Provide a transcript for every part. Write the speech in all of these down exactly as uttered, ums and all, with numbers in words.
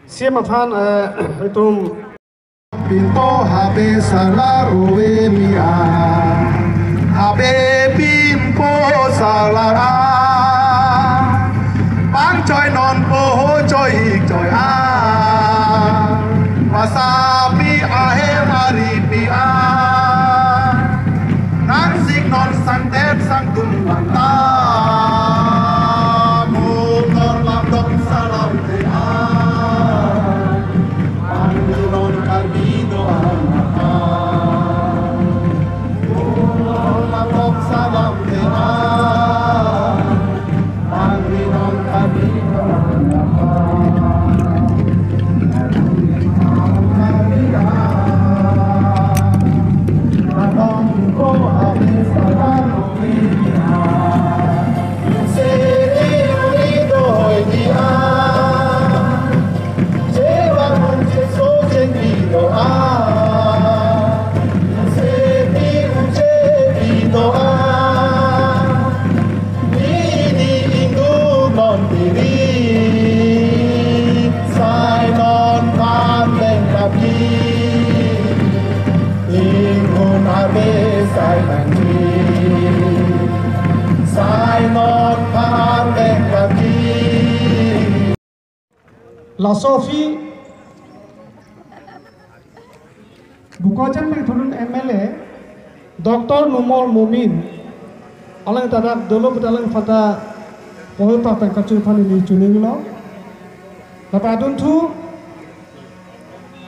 Siem aphan, eh, itum Pinpo habe sala ruwe mia. Habe Pinpo sala a. Pang choi non po ho choi ik choi a. Masa pi ahem ari pi a. Nang sik non sangtet sangtum vang ta. Mo non lam dong salam te a. Pangri non Karbi do an a. Mo non lam dong salam te a. Ini indu non diri, sai non phan leng lagi, ingun habe sai nangji, sai non phan leng lagi. Laso aphi Bokajan Methurun M L A, Doctor Numal Momin, alang ta dak dolo puta alang aphanta pohoi pa pen kachun aphan ili chuninglo. Lapen adunthu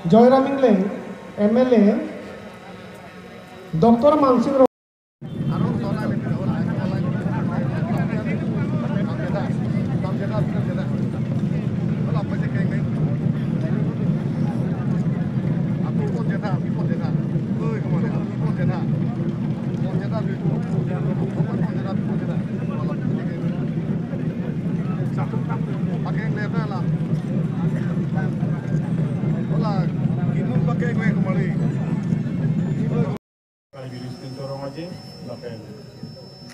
Joyram Engleng, M L A, Doctor Mansing Karbi Riso Nimso Rong Aje, lapen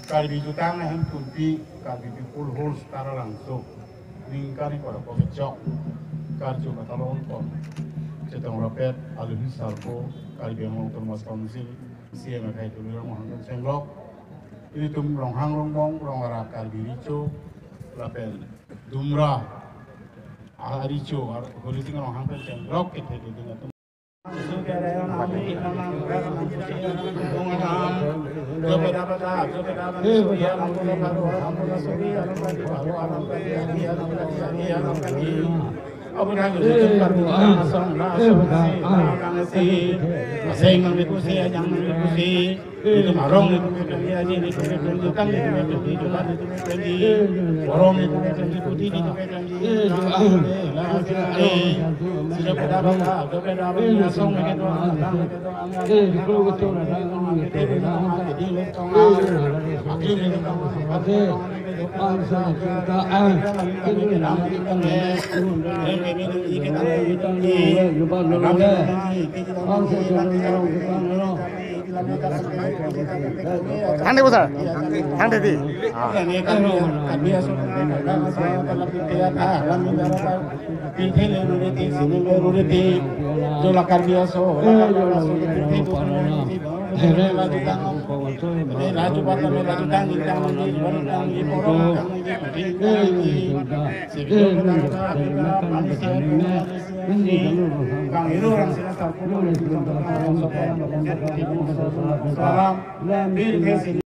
Karbi Jutang Ahemtunpi, Karbi People Host Taralangso, ningkan ingkoi ra kosik chok, karju katalon pon chetong rapet, aluhi sarpo, Karbi Anglong Autonomous Council, C M akhai Tuliram Ronghang pen chenglok, ilitum Ronghang Rongbong, Rong Ara Karbi Recho, lapen Dumra, a Recho, ar-, Horising Ronghang pen chenglok, kethe kethe atum. Thangde bo sir. Thangde di. Ah. Salam.